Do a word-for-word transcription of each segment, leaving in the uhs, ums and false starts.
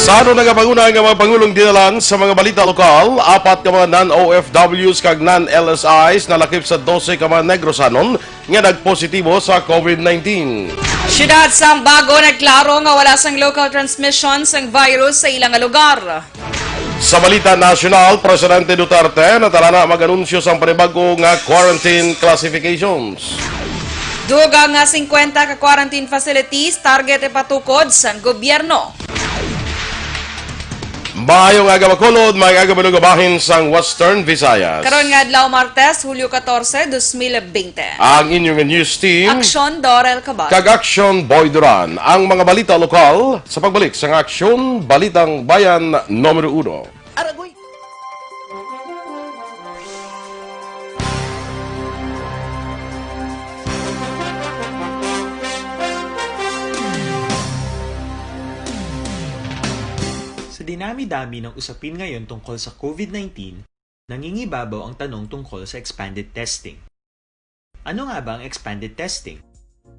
Sa ano nagapanguna nga mga pangulong dinalan sa mga balita lokal, apat ka mga non-O F Ws kag non-L S Is nalakip sa dose ka mga Negrosanon nga nagpositibo sa COVID nineteen. Siyudad sang Bago nagklaro nga wala sang local transmission sang virus sa ila nga lugar. Sa balita nasyonal, Presidente Duterte natalana mag-anunsyo sang panibag-o nga quarantine classifications. Dugang nga singkwenta ka quarantine facilities target ipatukod sang gobyerno. Maayong aga, Bacolod, maayong aga, mga bahin sang Western Visayas. Karon nga adlaw, Martes, Hulyo katorse, dos mil bente. Ang inyong news team, Aksyon Dorel Cabal. Kag Aksyon Boy Duran. Ang mga balita lokal sa pagbalik sang Aksyon Balitang Bayan numero uno. Aragoy. Sa dinami-dami ng usapin ngayon tungkol sa COVID nineteen, nangingibabaw ang tanong tungkol sa expanded testing. Ano nga ba ang expanded testing?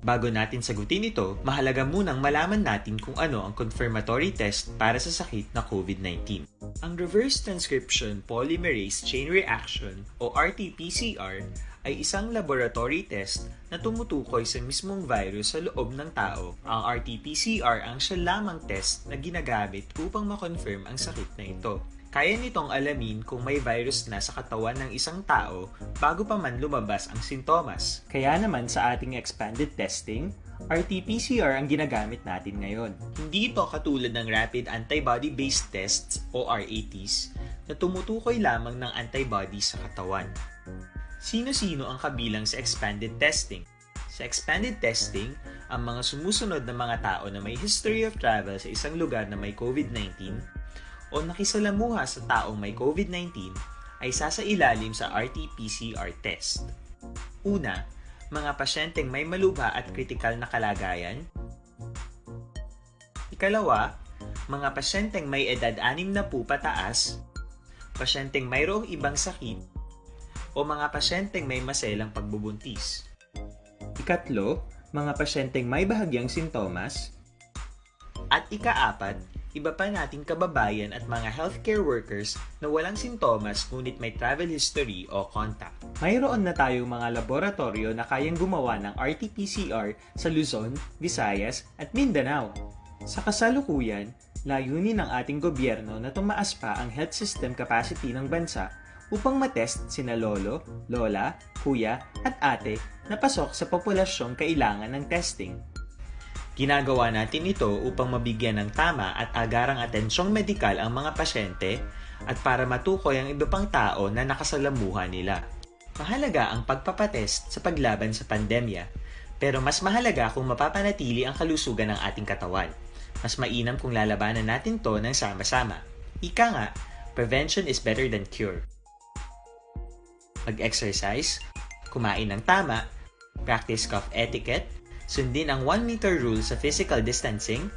Bago natin sagutin ito, mahalaga munang malaman natin kung ano ang confirmatory test para sa sakit na COVID nineteen. Ang reverse transcription polymerase chain reaction o R T P C R ay isang laboratory test na tumutukoy sa mismong virus sa loob ng tao. Ang R T P C R ang siya lamang test na ginagamit upang ma-confirm ang sakit na ito. Kaya nitong alamin kung may virus na sa katawan ng isang tao bago pa man lumabas ang sintomas. Kaya naman sa ating expanded testing, R T P C R ang ginagamit natin ngayon. Hindi ito katulad ng rapid antibody-based tests o R A Ts na tumutukoy lamang ng antibodies sa katawan. Sino-sino ang kabilang sa expanded testing? Sa expanded testing, ang mga sumusunod na mga tao na may history of travel sa isang lugar na may COVID nineteen o nakisalamuha sa taong may COVID nineteen ay sasailalim sa R T P C R test. Una, mga pasyenteng may malubha at kritikal na kalagayan. Ikalawa, mga pasyenteng may edad anim na pupataas, pasyenteng mayroong ibang sakit, o mga pasyenteng may maselang pagbubuntis. Ikatlo, mga pasyenteng may bahagyang sintomas. At ikaapat, iba pa nating kababayan at mga healthcare workers na walang sintomas ngunit may travel history o contact. Mayroon na tayong mga laboratoryo na kayang gumawa ng R T P C R sa Luzon, Visayas, at Mindanao. Sa kasalukuyan, layunin ng ating gobyerno na tumaas pa ang health system capacity ng bansa upang matest sina lolo, lola, kuya, at ate na pasok sa populasyong kailangan ng testing. Ginagawa natin ito upang mabigyan ng tama at agarang atensyong medikal ang mga pasyente at para matukoy ang iba pang tao na nakasalamuha nila. Mahalaga ang pagpapatest sa paglaban sa pandemya, pero mas mahalaga kung mapapanatili ang kalusugan ng ating katawan. Mas mainam kung lalabanan natin 'to ng sama-sama. Ika nga, prevention is better than cure. Mag-exercise, kumain ng tama, practice cough etiquette, sundin ang one meter rule sa physical distancing,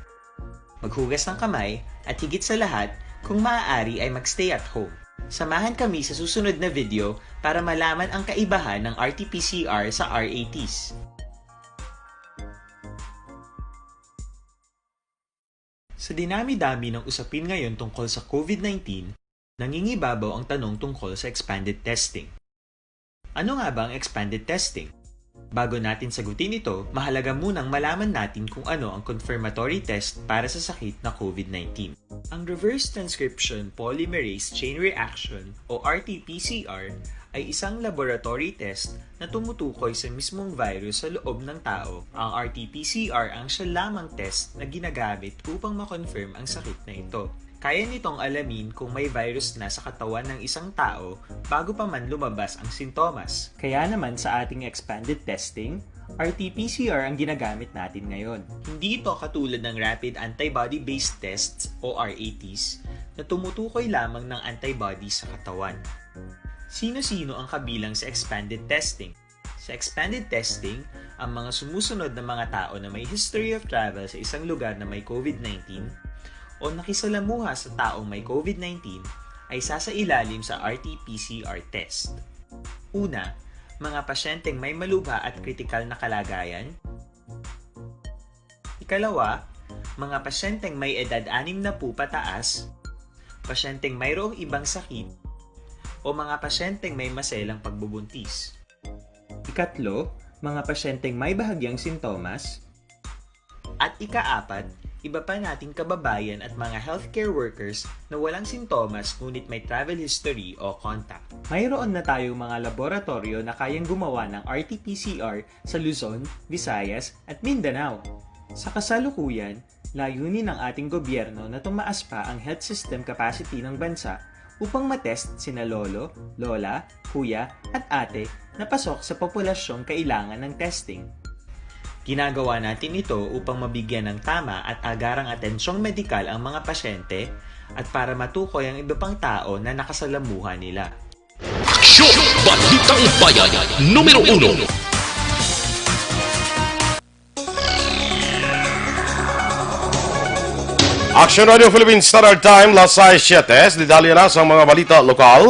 maghugas ng kamay, at higit sa lahat, kung maaari ay mag-stay at home. Samahan kami sa susunod na video para malaman ang kaibahan ng R T P C R sa R A Ts. Sa dinami-dami ng usapin ngayon tungkol sa COVID nineteen, nangingibabaw ang tanong tungkol sa expanded testing. Ano nga ba ang expanded testing? Bago natin sagutin ito, mahalaga munang malaman natin kung ano ang confirmatory test para sa sakit na COVID nineteen. Ang reverse transcription polymerase chain reaction o R T P C R ay isang laboratory test na tumutukoy sa mismong virus sa loob ng tao. Ang R T P C R ang siya lamang test na ginagamit upang ma-confirm ang sakit na ito. Kaya nitong alamin kung may virus na sa katawan ng isang tao bago pa man lumabas ang sintomas. Kaya naman sa ating expanded testing, R T P C R ang ginagamit natin ngayon. Hindi ito katulad ng rapid antibody-based tests o R A Ts na tumutukoy lamang ng antibodies sa katawan. Sino-sino ang kabilang sa expanded testing? Sa expanded testing, ang mga sumusunod na mga tao na may history of travel sa isang lugar na may COVID nineteen o nakisalamuha sa taong may COVID nineteen ay sasailalim sa R T P C R test. Una, mga pasyenteng may malubha at kritikal na kalagayan. Ikalawa, Mga pasyenteng may edad anim na po pataas, pasyenteng mayroong ibang sakit, o mga pasyenteng may maselang pagbubuntis. Ikatlo, mga pasyenteng may bahagyang sintomas. At ikaapat, iba pa nating kababayan at mga healthcare workers na walang sintomas ngunit may travel history o contact. Mayroon na tayong mga laboratoryo na kayang gumawa ng R T P C R sa Luzon, Visayas, at Mindanao. Sa kasalukuyan, layunin ng ating gobyerno na tumaas pa ang health system capacity ng bansa upang matest sina lolo, lola, kuya, at ate na pasok sa populasyong kailangan ng testing. Ginagawa natin ito upang mabigyan ng tama at agarang atensyong medikal ang mga pasyente at para matukoy ang iba pang tao na nakasalamuha nila. Aksyon! Balitang Bayan, numero uno. Action Radio Philippine Standard Time, las sais siete. Detalye na sa mga balita lokal.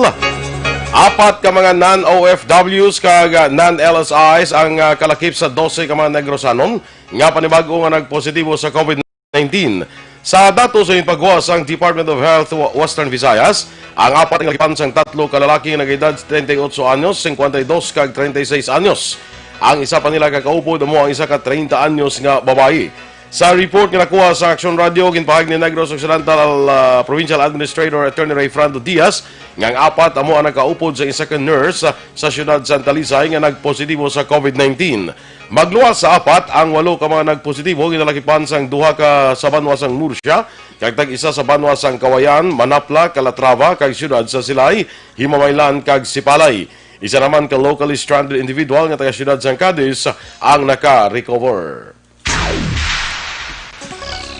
Apat ka mga non-O F Ws kag non-L S Is ang ah, kalakip sa dose ka mga Negrosanon nga panibag-o nga nagpositibo sa COVID nineteen. Sa datos sa ginpagawa sang Department of Health Wa- Western Visayas, ang apat nga lakipan sang tatlo ka lalaki nga nag-edad treinta y ocho anyos, cincuenta y dos kag treinta y seis anyos. Ang isa pa nila ka kaupod amo ang isa ka treinta anyos nga babayi. Sa report nga nakuha sa Action Radio, ginpahayag ni Negros Occidental ah, Provincial Administrator Attorney Rayfrando Diaz nga ang apat amo ang nakaupod sa isa ka nurse sa siyudad Santa Lisay nga nagpositibo sa COVID nineteen. Magluwas sa apat ang walo ka mga nagpositibo ginalakipan sang duha ka sa banwa sang Murcia kag tag-isa sa banwa sang Kawayan, Manapla, Calatrava kag siyudad sa Silay, Himamaylan kag Sipalay. Isa naman ka locally stranded individual nga taga siyudad sang Cadiz ang naka-recover.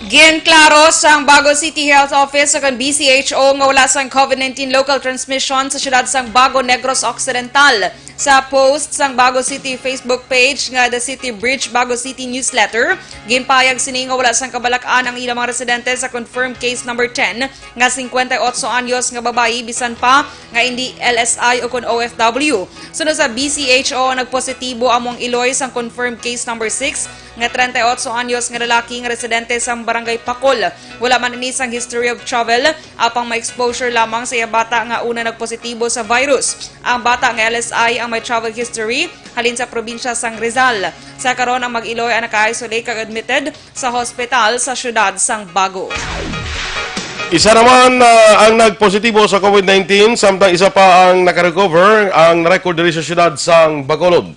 Ginklaro sang Bago City Health Office ukon B C H O nga wala sang COVID nineteen local transmission sa siyudad sang Bago, Negros Occidental. Sa post sang Bago City Facebook page nga The City Bridge Bago City Newsletter, ginpahayag sini nga wala sang kabalak-an ang ilang mga residente sa confirmed case number ten nga cincuenta y ocho anyos nga babayi bisan pa nga indi L S I ukon O F W. Sunod sa B C H O, nagpositibo among iloy sang confirmed case number six nga treinta y ocho anyos nga lalaki nga residente sa Barangay Pacol. Wala man ini sang history of travel, apang may exposure lamang sa iya bata nga una nagpositibo sa virus. Ang bata nga L S I ang may travel history halin sa probinsya sang Rizal. Sa karon, ang mag-iloy ang naka-isolate kag admitted sa hospital sa siyudad sang Bago. Isa naman ah, ang nagpositibo sa COVID nineteen, samtang isa pa ang nakarecover ang na-record diri sa siyudad sang Bacolod.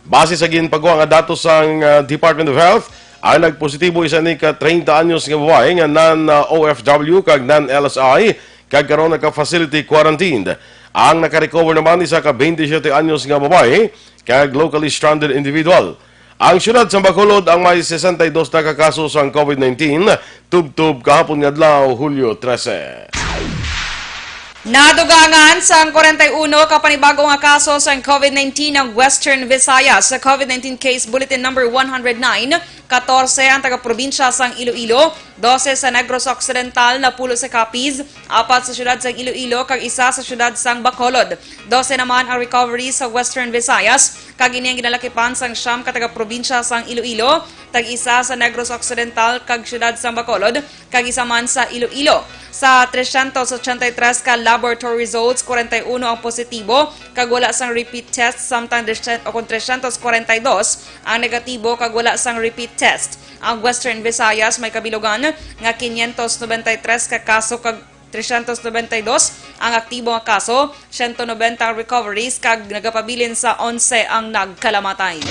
Base sa ginpagwa nga datos sang ah, Department of Health, ang nagpositibo isa ni ka treinta anyos nga babayi nga non-O F W kag non-L S I kag karon naka-facility quarantined. Ang nakarecover naman isa ka twenty-seven anyos nga babayi kag locally stranded individual. Ang siyudad sang Bacolod ang may sesenta y dos na ka kaso sang COVID nineteen tubtob kahapon nga adlaw, Hulyo trese. Nadugangan sang kwarenta y uno ka panibago nga kaso sang COVID nineteen ang Western Visayas. Sa COVID nineteen Case Bulletin Number one hundred nine, katorse ang taga-probinsya sang Iloilo, dose sa Negros Occidental, napulo sa Capiz, apat sa siyudad sang Iloilo, kag isa sa siyudad sang Bacolod. Dose naman ang recovery sa Western Visayas, kag ini ang ginalakipan sang siyam ka taga-probinsya sang Iloilo, tag-isa sa Negros Occidental kag siyudad sang Bacolod, kag isa man sa Iloilo. Sa trescientos ochenta y tres ka laboratory results, kwarenta y uno ang positibo kag wala sang repeat test, samtang trescientos kwarenta y dos ang negatibo kag wala sang repeat test. Ang Western Visayas may kabilugan nga quinientos noventa y tres ka kaso kag trescientos noventa y dos ang aktibo nga kaso, siyento nobenta ang recoveries, kag nagapabilin sa onse ang nagkalamatay.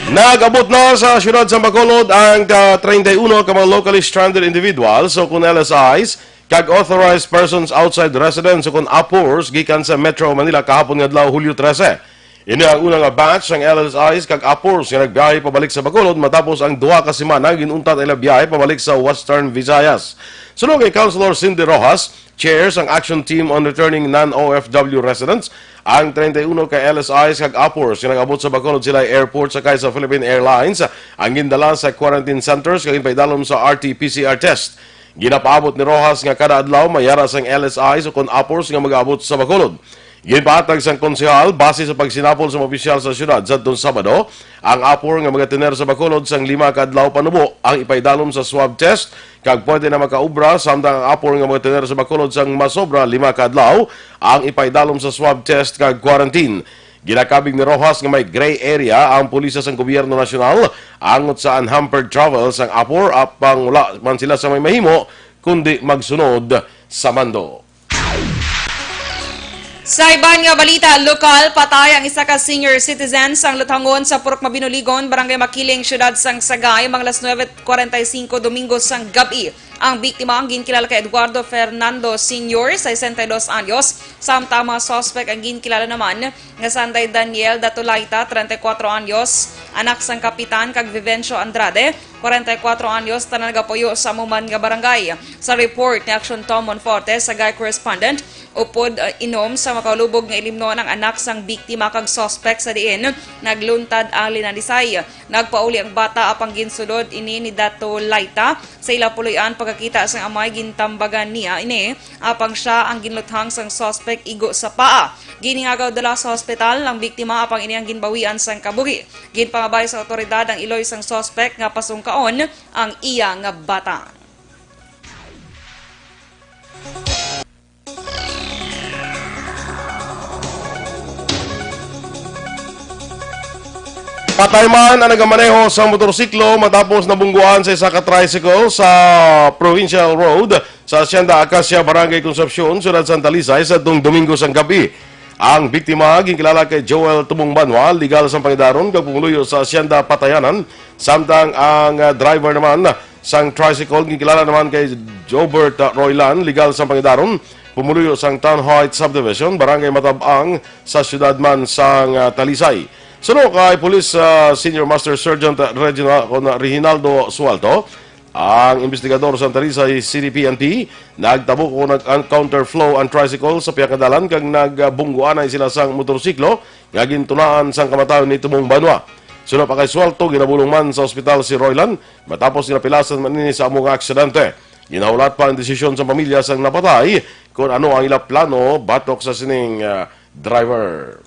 Nag-abot na sa siyudad sa Bacolod ang ka treinta y uno ka mga locally stranded individuals o kun L S Is kag authorized persons outside residence o kun apors gikan sa Metro Manila kahapon nga adlaw, Hulyo trese. Ini ang una nga batch sang L S Is kag apors nga nagbiyahe pabalik sa Bacolod matapos ang duha ka semana nga gin-untat ang ila biyahe pabalik sa Western Visayas. Suno kay Councilor Cindy Rojas, chair sang Action Team on Returning Non-O F W Residents, ang treinta y uno ka L S Is kag apors nga nag-abot sa Bacolod Silay Airport sakay sa Philippine Airlines ang gindala sa quarantine centers kag ginpaidalom sa R T P C R test. Ginapaabot ni Rojas nga kada adlaw may yara sang L S Is o kon apors nga mag-abot sa Bacolod. Ginpahatag sang konsehal, base sa pagsinapol sa mga opisyal sa siyudad sadtong Sabado, ang apor nga mga tener sa Bacolod sang lima ka adlaw panubo ang ipaidalom sa swab test, kag pwede na makaobra, samtang ang apor nga mga tener sa Bacolod sang masobra lima ka adlaw ang ipaidalom sa swab test kag quarantine. Ginakabig ni Roxas nga may gray area ang pulisya sang gobyerno nasyonal angot sa unhampered travel sang apor, apang wala man sila sa may mahimo kundi magsunod sa mando. Sa iban nga balita, lokal, patay ang isa ka senior citizen sang Lutangon sa Purok Mabinuligon, Barangay Makiling, Siyudad sang Sagay, mga alas nuebe cuarenta y cinco Domingo sang gab-i. Ang biktima ang ginkilala kay Eduardo Fernando Senior, sesenta y dos anyos, samtang mga suspek ang ginkilala naman nga sanday Daniel Datulaita, treinta y cuatro anyos, anak sang kapitan, kag Vivencio Andrade, kwarenta y kwatro anyos, tanan nagapuyo sa amo man nga barangay. Sa report ni Action Tom Monforte, Sagay correspondent, upod, uh, inom sa makalubog nga ilimnon ang anak sang biktima kag suspek, sa diin nagluntad ang linalisay. Nagpauli ang bata, apang ginsulod ini ni Dato Laita sa ila puloy-an pagkakita sang amay. Gintambagan niya ini, apang sia ang ginluthang sang suspek igo sa paa. Giningagaw dala sa hospital ang biktima, apang ini ang ginbawian sang kabuhi. Ginpangabay sa awtoridad ang iloy sang suspek nga pasungkaon ang iya nga bata. Patay man ang nagamaneho sa motorsiklo matapos nabungguan sa isa ka tricycle sa Provincial Road sa Hacienda Acacia, Barangay Concepcion, Siyudad Santa Lisay, sa tung Domingo sang gabi. Ang biktima ginkilala kay Joel Tumong Banwa, legal sang pangidaron kag pumuluyo sa Hacienda Patayanan, samtang ang, ah, driver naman sang tricycle ginkilala naman kay Jobert, ah, Roylan, legal sang pangidaron, pumuluyo sang Town Heights Subdivision, Barangay Matab-ang, sa siyudad man sang, ah, Talisay. Suno kay Police, ah, Senior Master Sergeant Regina-, Reginaldo Sualto, ang investigador sa Talisay C D P N P, nagtabo kon nag-counterflow ang tricycle sa pihak nga dalan kag nagbungguanay sila sang motorsiklo nga gintunaan sang kamatayon ni Tumong Banwa. Suno pa kay Sualto, ginabulong man sa ospital si Roylan matapos ginapilasan man ini sa amo nga aksidente. Ginahulat pa ang desisyon sa pamilya sang napatay kon ano ang ila plano batok sa sining, ah, driver.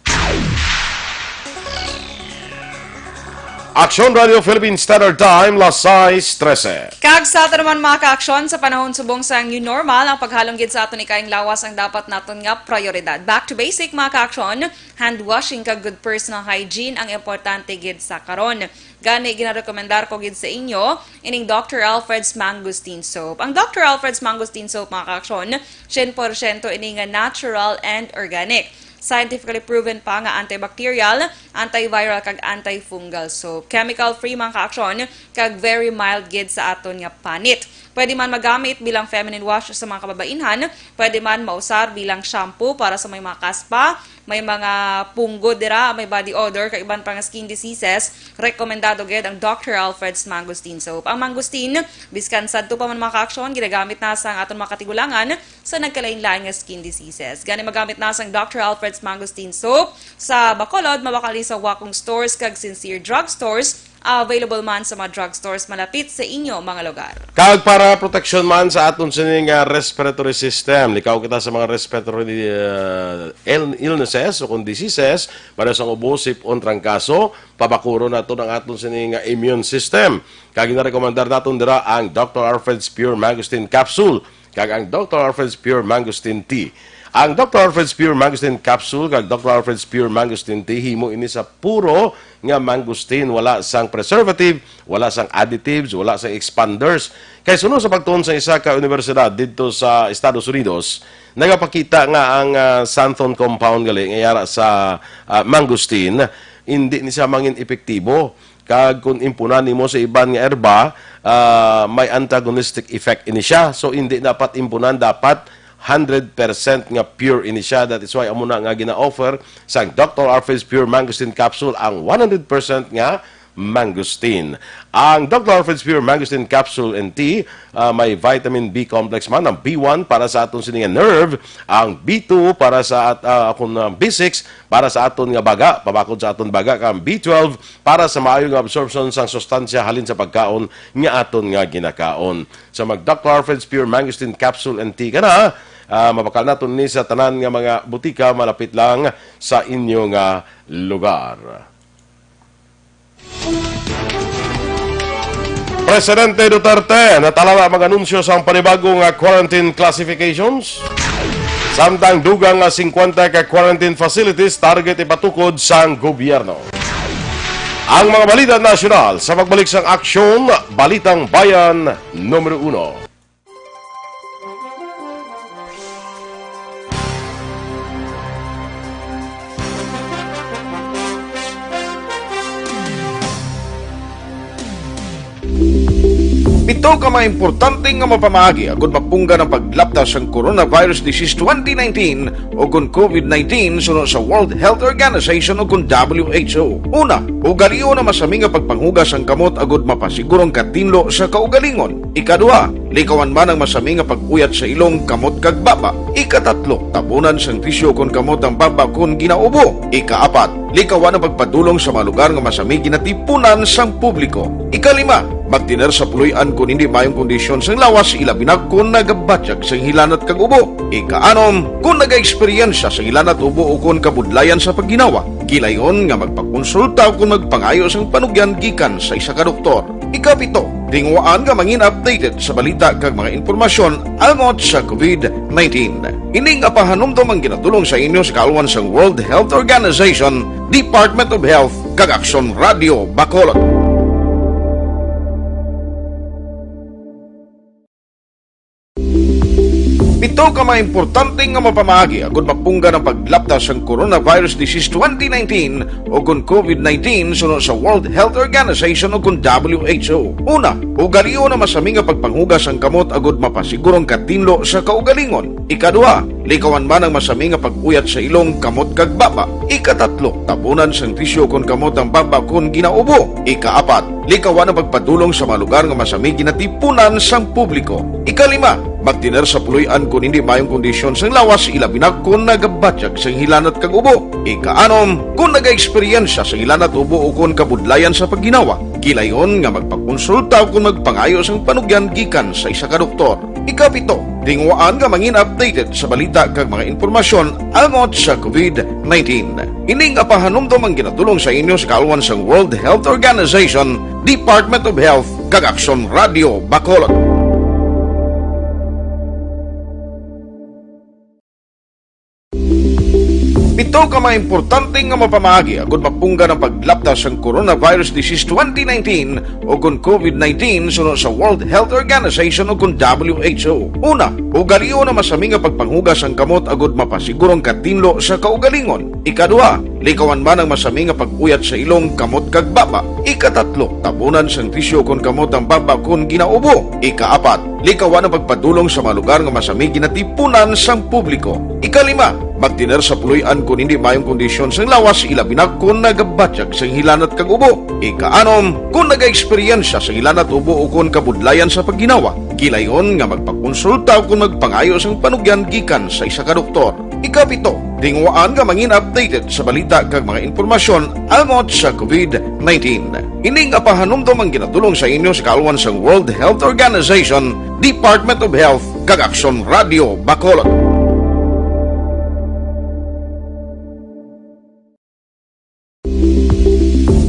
Aksyon Radio Philippine Standard Time, las sais trese. Kag sa aton naman, mga kaaksyon, sa panahon subong sa new normal, ang paghalong gid sa aton ikaayong lawas ang dapat naton nga prioridad. Back to basic, mga kaaksyon, hand washing kag good personal hygiene ang importante gid sa karon. Gani, ginarekomendar ko gid sa inyo ining Doctor Alfred's Mangosteen Soap. Ang Doctor Alfred's Mangosteen Soap, mga kaaksyon, cien por ciento ini nga natural and organic. Scientifically proven pa nga antibacterial, antiviral, kag antifungal soap. Chemical-free, mga kaaksyon, kag very mild gid sa aton nga panit. Pwede man magamit bilang feminine wash sa mga kababainhan, pwede man mausar bilang shampoo para sa may mga kaspa, may mga punggod dira, may body odor, kag iban pa nga skin diseases. Rekomendado gid ang Doctor Alfred's Mangosteen Soap. Ang mangosteen, biskan sadto pa man, mga kaaksyon, ginagamit na sa aton mga katigulangan sa nagkalain-lain nga skin diseases. Gani, magamit na sang Doctor Alfred's Mangosteen Soap sa Bacolod, mabakal ni sa Wacom Stores kag Sincere Drug Stores. Available man sa mga drugstores malapit sa inyo mga lugar. Kag para proteksyon man sa aton sini nga respiratory system, likaw kita sa mga respiratory, uh, ill-, illnesses o kung diseases, para sa ubo, sipon, trangkaso, pabakuron nato ang aton sini nga immune system. Kag ginarekomendar naton dira ang Doctor Alfred's Pure Mangosteen Capsule kag ang Doctor Alfred's Pure Mangosteen Tea. Ang Doctor Alfred's Pure Mangosteen Capsule kag Doctor Alfred's Pure Mangosteen Tea, himo ini sa puro nga mangosteen, wala sang preservative, wala sang additives, wala sang expanders. Kay suno sa pagtuon sa isa ka unibersidad didto sa Estados Unidos, nagapakita nga ang, ah, xanthone compound gali nga yara sa, ah, mangosteen, hindi ni siya mangin epektibo. Kag kung impunan nimo sa iban nga erba, ah, may antagonistic effect ini siya. So, hindi dapat impunan, dapat hundred percent nga pure ini siya. That is why amo na nga gina-offer sang Doctor Alfred's Pure Mangosteen Capsule ang one hundred percent nga mangosteen. Ang Doctor Alfred's Pure Mangosteen Capsule and Tea, ah, may vitamin B complex man, ang B one para sa aton sini nga nerve, ang B two para sa at-, ah, akon, ah, B six para sa aton nga baga, pabakod sa aton baga, kag ang B twelve para sa maayo nga absorption sang sustansya halin sa pagkaon nga aton nga ginakaon. So mag Doctor Alfred's Pure Mangosteen Capsule and Tea ka na, Ah, mabakal naton ni sa tanan nga mga butika malapit lang sa inyo nga lugar. Presidente Duterte natalala mag-anunsyo sang panibago nga quarantine classifications, samtang dugang nga singkwenta ka quarantine facilities target ipatukod sang gobyerno. Ang mga balita nasyonal sa pagbalik sang Aksyon, Balitang Bayan numero uno. Pito ka mga importante nga mga pamaagi agud mapunggan ang paglapta sang coronavirus disease twenty nineteen o kon covid nineteen suno sa World Health Organization o kon W H O. Una, ugalion ang masami nga pagpanghugas sang kamot agud mapasiguro ang katinlo sa kaugalingon. Ikaduha, likawan man ang masami nga pag-uyat sa ilong, kamot kag baba. Ikatatlo, tabunan sang tisyu kon kamot ang baba kon ginaubo. Ikaapat, likawan ang pagpadulong sa mga lugar nga masami ginatipunan sang publiko. Ikalima, magtener sa puloy-an kon hindi maayong kondisyon sang lawas, ilabi na kon nagabatyag sang hilanat kag ubo. Ikaanom, kon nagaeksperyensya sang hilanat, ubo o kon kabudlayan sa pagginawa, gilayon nga magpakonsulta o kon magpangayo sang panugyan gikan sa isa ka doktor. Ikapito, tinguhaan nga mangin updated sa balita kag mga impormasyon angot sa covid nineteen. Ini nga pahanumdom ang ginatulong sa inyo sa kaalwan sang World Health Organization, Department of Health, kag Aksyon Radio Bacolod. Pito ka mga importante nga mga pamaagi agud mapunggan ang paglapta sang coronavirus disease twenty nineteen o kon covid nineteen suno sa World Health Organization o kon W H O. Una, ugalion ang masami nga pagpanghugas sang kamot agud mapasiguro ang katinlo sa kaugalingon. Ikaduha, likawan man ang masami nga pag-uyat sa ilong, kamot kag baba. Ikatatlo, tabunan sang tisyu kon kamot ang baba kon ginaubo. Ikaapat, likawan ang pagpadulong sa mga lugar nga masami ginatipunan sang publiko. Ikalima, magtener sa puloy-an kon hindi maayong kondisyon sang lawas, ilabi na kon nagabatyag sang hilanat kag ubo. Ikaanom, kon nagaeksperyensya sang hilanat, ubo o kon kabudlayan sa pagginawa, gilayon nga magpakonsulta o kon magpangayo sang panugyan gikan sa isa ka doktor. Ikapito, tinguhaan nga mangin updated sa balita kag mga impormasyon angot sa covid nineteen. Ini nga pahanumdom ang ginatulong sa inyo sa kaalwan sang World Health Organization, Department of Health, kag Aksyon Radio Bacolod. Pito ka mga importante nga mga pamaagi agud mapunggan ang paglapta sang coronavirus disease twenty nineteen o kon covid nineteen suno sa World Health Organization o kon W H O. Una, ugalion ang masami nga pagpanghugas sang kamot agud mapasiguro ang katinlo sa kaugalingon. Ikaduha, likawan man ang masami nga pag-uyat sa ilong, kamot kag baba. Ikatatlo, tabunan sang tisyu kon kamot ang baba kon ginaubo. Ikaapat, likawan ang pagpadulong sa mga lugar nga masami ginatipunan sang publiko. Ikalima, magtener sa puloy-an kon hindi maayong kondisyon sang lawas, ilabi na kon nagabatyag sang hilanat kag ubo. Ikaanom, kon nagaeksperyensya sang hilanat, ubo o kon kabudlayan sa pagginawa, gilayon nga magpakonsulta o kon magpangayo sang panugyan gikan sa isa ka doktor. Ikapito, tinguhaan nga mangin updated sa balita kag mga impormasyon angot sa covid nineteen. Ini nga pahanumdom ang ginatulong sa inyo sa kaalwan sang World Health Organization, Department of Health, kag Aksyon Radio Bacolod.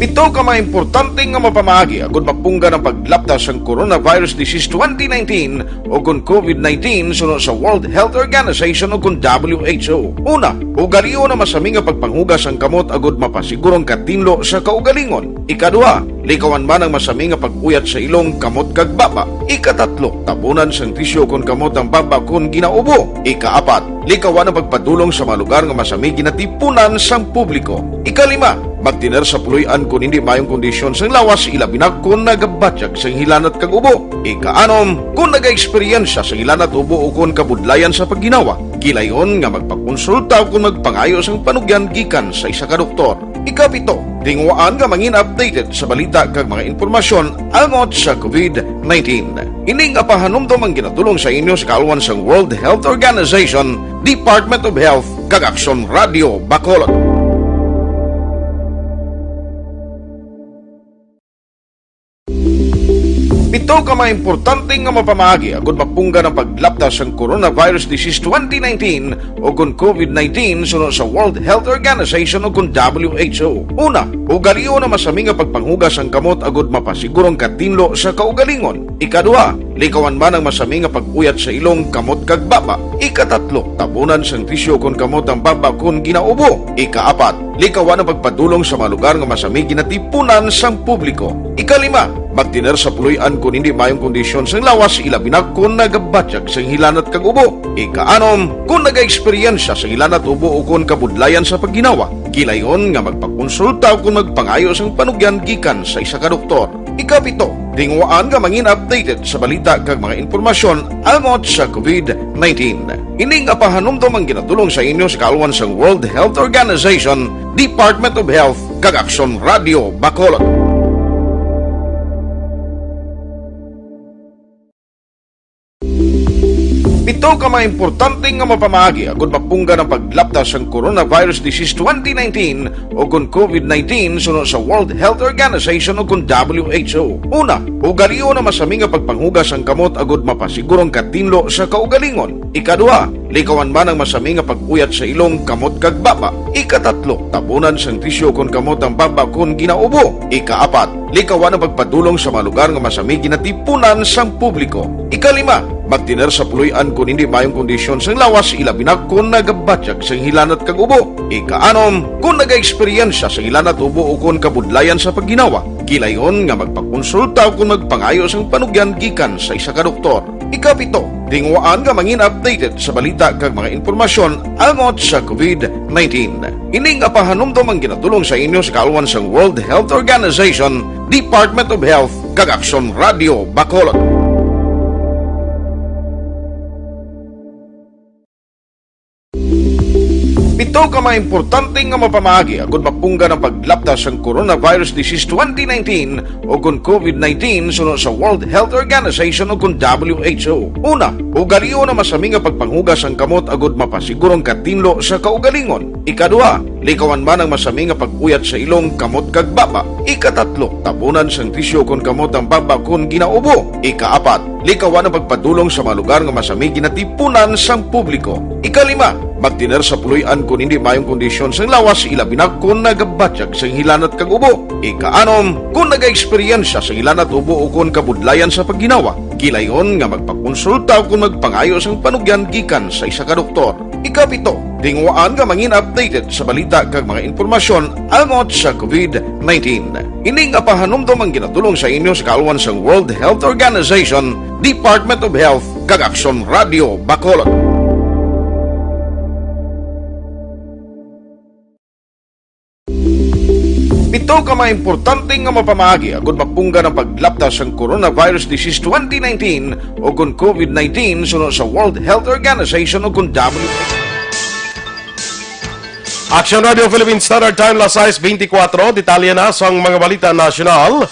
Pito ka mga importante nga mga pamaagi agud mapunggan ang paglapta sang coronavirus disease twenty nineteen o kon covid nineteen suno sa World Health Organization o kon W H O. Una, ugalion ang masami nga pagpanghugas sang kamot agud mapasiguro ang katinlo sa kaugalingon. Ikaduha, likawan man ang masami nga pag-uyat sa ilong, kamot kag baba. Ikatatlo, tabunan sang tisyu kon kamot ang baba kon ginaubo. Ikaapat, likawan ang pagpadulong sa mga lugar nga masami ginatipunan sang publiko. Ikalima, magtener sa puloy-an kon hindi maayong kondisyon sang lawas, ilabi na kon nagabatyag sang hilanat kag ubo. Ikaanom, kon nagaeksperyensya sang hilanat, ubo o kon kabudlayan sa pagginawa, gilayon nga magpakonsulta o kon magpangayo sang panugyan gikan sa isa ka doktor. Ikapito, tinguhaan nga mangin updated sa balita kag mga impormasyon angot sa covid nineteen. Ini nga pahanumdom ang ginatulong sa inyo sa kaalwan sang World Health Organization, Department of Health, kag Aksyon Radio Bacolod. Pito ka mga importante nga mapamaagi agud mapunggan ang paglapta sang coronavirus disease twenty nineteen o kon covid nineteen suno sa World Health Organization o kon W H O. Una, ugalion ang masami nga pagpanghugas ang kamot agud mapasiguro ang katinlo sa kaugalingon. Ikaduha, likawan man ang masami nga pag-uyat sa ilong, kamot kag baba. Ikatatlo, tabunan sang tisyu kon kamot ang baba kon ginaubo. Ikaapat, likawan ang pagpadulong sa mga lugar nga masami ginatipunan sang publiko. Ikalima, magtener sa puloy-an kon hindi maayong kondisyon sang lawas, ilabi na kon nagabatyag sang hilanat kag ubo. Ikaanom, kon nagaeksperyensya sang hilanat, ubo o kon kabudlayan sa pagginawa, gilayon nga magpakonsulta o kon magpangayo sang panugyan gikan sa isa ka doktor. Ikapito, tinguhaan nga mangin updated sa balita kag mga impormasyon angot sa covid nineteen. Ini nga pahanumdom ang ginadulong sa inyo sa kaalwan sang World Health Organization, Department of Health, kag Aksyon Radio Bacolod. Pito ka mga importante nga mapamaagi agud mapunggan ang paglapta sang coronavirus disease twenty nineteen o kon covid nineteen suno sa World Health Organization o kon W H O. Una, ugalion ang masami nga pagpanghugas ang kamot agud mapasiguro ang katinlo sa kaugalingon. Ikaduha, likawan man ang masami nga pag-uyat sa ilong, kamot kag baba. Ikatatlo, tabunan sang tisyu kon kamot ang baba kon ginaubo. Ikaapat, likawan ang pagpadulong sa mga lugar nga masami ginatipunan sang publiko. Ikalima, magtener sa puloy-an kon hindi maayong kondisyon sang lawas, ilabi na kon nagabatyag sang hilanat kag ubo. Ikaanom, kon nagaeksperyensya sang hilanat, ubo o kon kabudlayan sa pagginawa, gilayon nga magpakonsulta o kon magpangayo sang panugyan gikan sa isa ka doktor. Ikapito, tinguhaan nga mangin updated sa balita kag mga impormasyon angot sa covid nineteen. Ini nga pahanumdom ang ginadulong sa inyo sa kaalwan sang World Health Organization, Department of Health, kag Aksyon Radio Bacolod. Pito ka mga importante nga mapamaagi agud mapunggan ang paglapta sang coronavirus disease twenty nineteen o kon covid nineteen suno sa World Health Organization o kon W H O. Una, ugalion ang masami nga pagpanghugas ang kamot agud mapasiguro ang katinlo sa kaugalingon. Ikaduha, likawan man ang masami nga pag-uyat sa ilong, kamot kag baba. Ikatatlo, tabunan sang tisyu kon kamot ang baba kon ginaubo. Ikaapat, likawan ang pagpadulong sa mga lugar nga masami ginatipunan sang publiko. Ikalima, magtener sa puloy-an kon hindi maayong kondisyon sang lawas, ilabi na kon nagabatyag sang hilanat kag ubo. Ikaanom, kon nagaeksperyensya sang hilanat, ubo o kon kabudlayan sa pagginawa, gilayon nga magpakonsulta o kon magpangayo sang panugyan gikan sa isa ka doktor. Ikapito, tinguhaan nga mangin updated sa balita kag mga impormasyon angot sa covid nineteen. Ini nga pahanumdom ang ginadulong sa inyo sa kaalwan sang World Health Organization, Department of Health, kag Aksyon Radio Bacolod. Pito ka mga importante nga mapamaagi agud mapunggan ang paglapta sang coronavirus disease twenty nineteen o kon covid nineteen suno sa World Health Organization o kon W H O. Action Radio Philippine Standard Time, las sais beintikwatro. Detalye na sang mga balita nasyonal.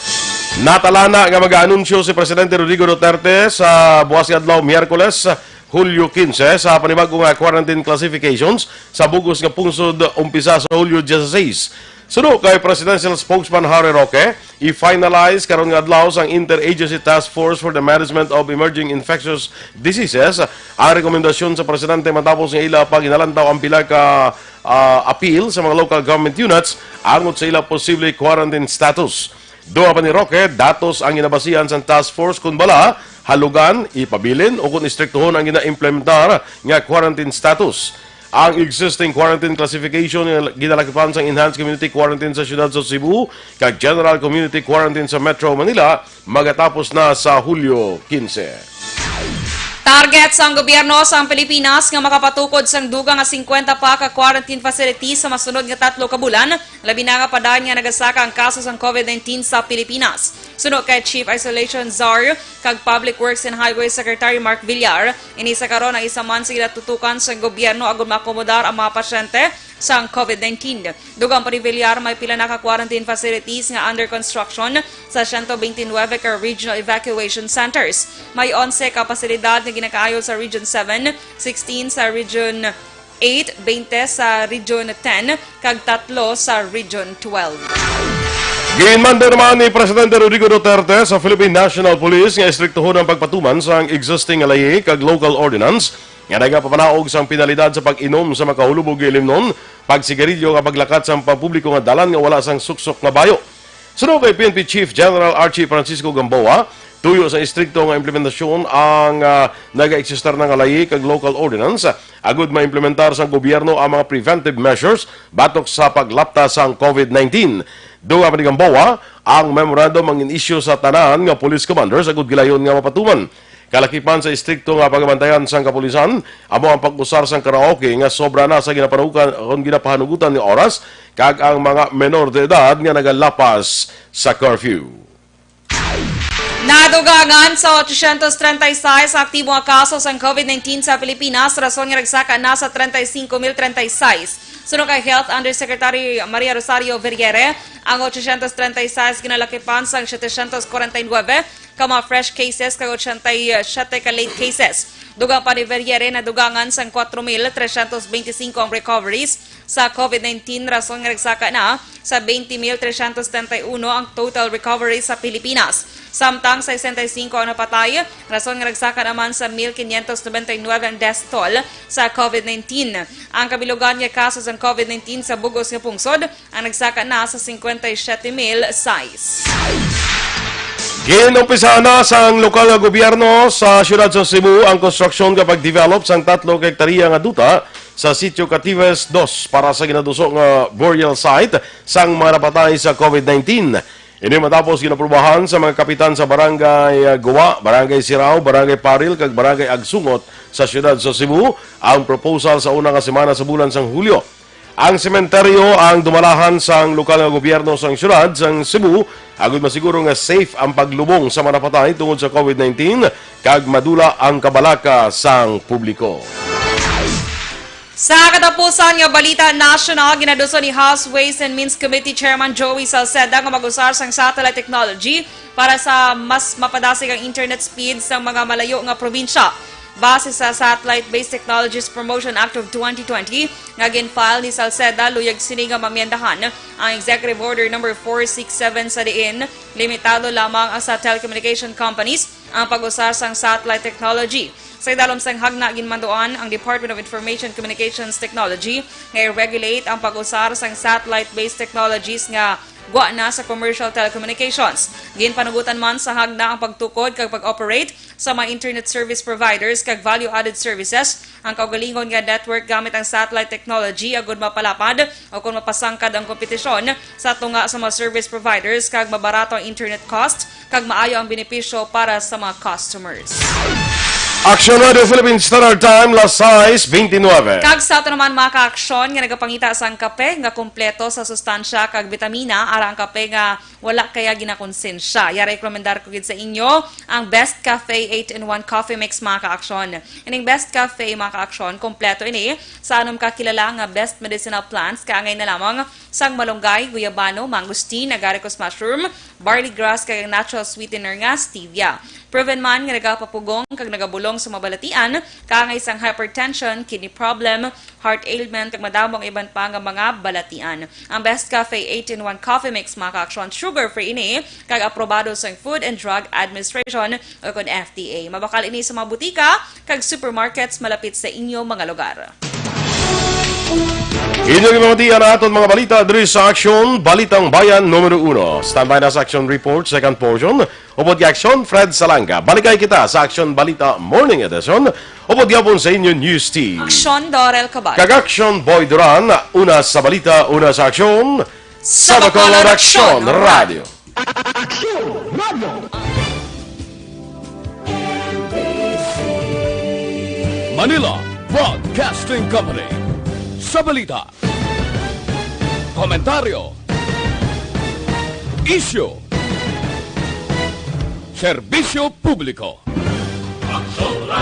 Natalana nga mag-aanunsyo si Presidente Rodrigo Duterte sa buwas nga adlaw, Miyerkules, Hulyo kinse, sa panibag-o nga quarantine classifications sa bug-os nga pungsod umpisa sa Hulyo dieciséis. Suno kay Presidential Spokesman Harry Roque, i-finalize karon nga adlaw sang Interagency Task Force for the Management of Emerging Infectious Diseases ang rekomendasyon sa presidente matapos nga ila pa ginalantaw ang pila ka, ah, appeal sa mga local government units angot sa ila posible quarantine status. Duha pa ni Roque, datos ang ginabasihan sang task force kon bala, halugan, ipabilin, o kon istriktohon ang gina-implementar nga quarantine status. Ang existing quarantine classification nga ginalakipan sang Enhanced Community Quarantine sa siyudad sa Cebu kag General Community Quarantine sa Metro Manila magatapos na sa Hulyo kinse. Target sang gobyerno sang Pilipinas nga makapatukod sang dugang nga singkwenta pa ka quarantine facilities sa masunod nga tatlo ka bulan, labi na nga pa dayon nga nagasaka ang kaso sang covid nineteen sa Pilipinas. Suno kay Chief Isolation Czar kag Public Works and Highways Secretary Mark Villar, ini sa karon ang isa man sa ginatutukan sang gobyerno agud maakomodar ang mga pasyente sang covid nineteen. Dugang pa ni Villar, may pila na ka quarantine facilities nga under construction sa siyento beintinuebe ka regional evacuation centers. May onse ka pasilidad nga ginakaayo sa Region seven, sixteen sa Region eight, twenty sa Region ten, kag tatlo sa Region twelve. Ginmando naman ni Presidente Rodrigo Duterte sa Philippine National Police nga istriktuhon ang pagpatuman sang existing nga layi kag local ordinance nga nagapapanaog sang penalidad sa pag-inom sa makahulubog nga ilimnon, pagsigarilyo nga paglakat sang pampubliko nga dalan nga wala sang suksok nga bayo. Suno kay P N P Chief General Archie Francisco Gamboa, tuyo sa istrikto nga implementasyon ang, ah, nagaeksistir na nga layi kag local ordinance, agud maimplementar sang gobyerno ang mga preventive measures batok sa paglapta sang COVID nineteen. Dugang pa ni Gamboa, ang memorandum ang in-issue sa tanan nga police commanders agud gilayon nga mapatuman. Kalakipan sa istrikto nga pagabantayan sang kapulisan, amo ang pag-usar sang karaoke nga sobra na sa ginapanukan-, kon ginapahanugutan nga oras, kag ang mga menor de edad nga nagalapas sa curfew. Nadugangan sa ochocientos treinta y seis ang aktibo nga kaso sang COVID nineteen sa Pilipinas, rason nga nagsaka na sa treinta y cinco mil treinta y seis. Suno kay Health Undersecretary Maria Rosario Vergeire, ang ochocientos treinta y seis ginalakipan sang setecientos cuarenta y nueve ka mga fresh cases kag ochenta y siete ka late cases. Dugang pa ni Vergeire, nadugangan sang cuatro mil trescientos veinticinco ang recoveries sa COVID nineteen, rason nga nagsaka na sa twenty mil trescientos setenta y uno ang total recoveries sa Pilipinas. Samtang sesenta y cinco ang napatay, rason nga nagsaka naman sa mil quinientos noventa y nueve ang death toll sa COVID nineteen. Ang kabilugan nga kaso sang COVID nineteen sa bug-os nga pungsod ang nagsaka na sa cincuenta y siete mil sais. Ginumpisahan na sang lokal nga gobyerno sa siyudad sa Cebu ang konstruksyon kag pag-develop sang tatlo ka hektarya nga duta sa Sitio Catives dos para sa ginaduso nga burial site sang mga napatay sa COVID nineteen. Ini matapos ginaprubahan sa mga kapitan sa Barangay, ah, Guwa, Barangay Sirao, Barangay Paril, kag Barangay Agsungot sa siyudad sa Cebu ang proposal sa una nga semana sa bulan sang Hulyo. Ang sementeryo ang dumalahan sang lokal nga gobyerno sang siyudad sang Cebu, agud masiguro nga safe ang paglubong sa mga napatay tungod sa COVID nineteen kag madula ang kabalaka sang publiko. Sa katapusan nga balita nasyonal, ginaduso ni House Ways and Means Committee Chairman Joey Salceda nga mag-usar sang satellite technology para sa mas mapadasig ang internet speed sang mga malayo nga probinsya. Base sa Satellite-Based Technologies Promotion Act of twenty twenty nga gin-file ni Salceda, luyag sini nga maamyendahan ang Executive Order number four six seven, sa diin limitado lamang ang sa telecommunication companies ang pag-usar sang satellite technology. Sa idalom sang hagna, ginmanduan ang Department of Information Communications Technology nga i-regulate ang pag-usar sang satellite-based technologies nga gwa na sa commercial telecommunications. Ginpanugotan man sa hagna ang pagtukod kag pag-operate sa mga internet service providers kag value-added services ang kaugalingon nga network gamit ang satellite technology, agud mapalapad o kon mapasangkad ang kompetisyon sa tunga sa mga service providers kag mabarato ang internet cost kag maayo ang benepisyo para sa mga customers. Aksyon Radio Philippine Standard Time, las sais veintinueve. Kag sa ato naman, mga kaaksyon, nga nagapangita sang kape nga kompleto sa sustansya kag bitamina, ara ang kape nga wala kaya ginakonsensya. Yara, rekomendar ko gid sa inyo ang Best Cafe eight-in-one Coffee Mix, mga kaaksyon. Ining Best Cafe, mga kaaksyon, kompleto ini sa anom ka kilala nga best medicinal plants, kaangay na lamang sang malunggay, guyabano, mangosteen, agaricus mushroom, barley grass, kag ang natural sweetener nga stevia. Proven man nga nagapapugong kag nagabulong sa mga balatian, kaangay sang hypertension, kidney problem, heart ailment, kag madamo ang iban pa nga mga balatian. Ang Best Cafe eight-in-one Coffee Mix, mga kaaksyon, sugar-free ini, kag aprobado sang Food and Drug Administration o kon F D A. Mabakal ini sa mga butika kag supermarkets malapit sa inyo mga lugar. Inyo ginamatian ang aton mga balita diri sa Aksyon, Balitang Bayan numero uno. Standby na sa Aksyon Report, second portion. Upod kay Aksyon, Fred Salanga. Balikay kita sa Aksyon Balita Morning Edition. Upod gyapon sa inyo News Team. Aksyon, Dorel Cabal. Kag Aksyon, Boy Duran. Una sa balita, una sa aksyon. Sa Bacolod Aksyon Radio. Aksyon Radio. Manila Broadcasting Company. Sa balita, komentaryo, isyu, serbisyo publiko.